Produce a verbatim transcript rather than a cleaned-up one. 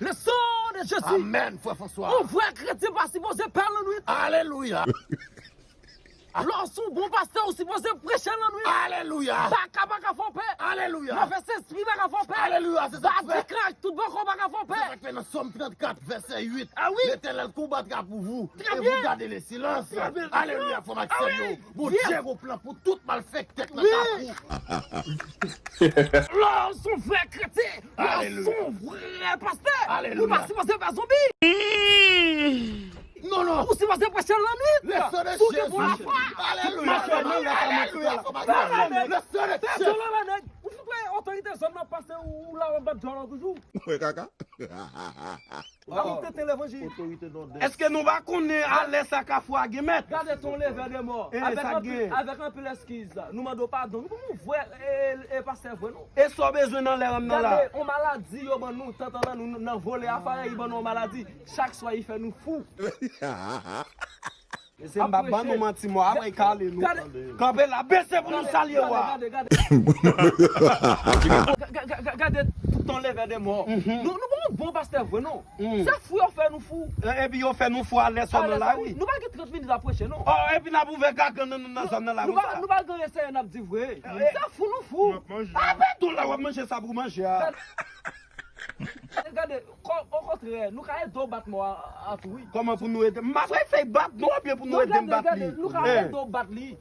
Le sang de Jésus. Amèn, frè François. Yon vrè kretyen pa sipoze pè lannwit. Alelouya. Lè w se yon bon pastè, ou sipoze preche lannwit. Alelouya. Baka pa ka fè w pè. Alelouya. Move espri pa ka fè w pè. Alelouya, se sa k fè. Badi krak, tout bòkò pa ka fè w pè. Se sa k fè nan Sòm trannkat, vèsè uit. Ah wi. L'Éternel combattra pour vous. Très bien. Et vous gardez le silence. Très bien. Alelouya, frè m ak sè m yo. Bondye gen plan pou tout malfektè k nan kafou. Lè w se yon vrè kretyen, lè w se yon vrè pastè, ou pa sipoze fè zonbi. Non, non. Ou sipoze preche lannwit. Si w gen bon lafwa. Alelouya. Alelouya. Fè djòlò la, nèg. Ou fout wè otorite zòn nan pase, ou la w ap bat djòlò toujou. Wè kaka. Amoute te levanjil. Èske nou pa konnen alè sa kafou a gen mèt? Gade ton levè de mò. Avèk anpil, avèk anpil eskiz, nou mande w padon. Nou pa yon vrè e, e pastè vre non. E sa w bezwen nan lè ranm nan la? Gade, on maladi yo ban nou, tantan nan nou, nan vole afayè, li ban nou on maladi. Chak swa, li fè nou fou. Mesye, m p ap ban nou manti, mò, a wè kale nou. Kanpe la, bese pou nou salye wa. Gade tout ton levè de mò. Nou, nou pa yon bon pastè vre non. Se fou yo fè nou fou. Epi yo fè nou fou alè sò nan lari. Nou pa gen trant minit ap preche non. Oh, epi n ap ouvè gagann nan nou nan zòn nan la konsa. Nou pa gen anyen serye n ap di vre. Se fou nou fou. Ape tou la w ap manje sa pou manje a. Gade, okontrè, nou ka ede w bat mò a tou wi. Kòman pou nou ede? M pa fè fèy bat non, oubyen pou nou ede m bat li? Nou ka ede w bat li.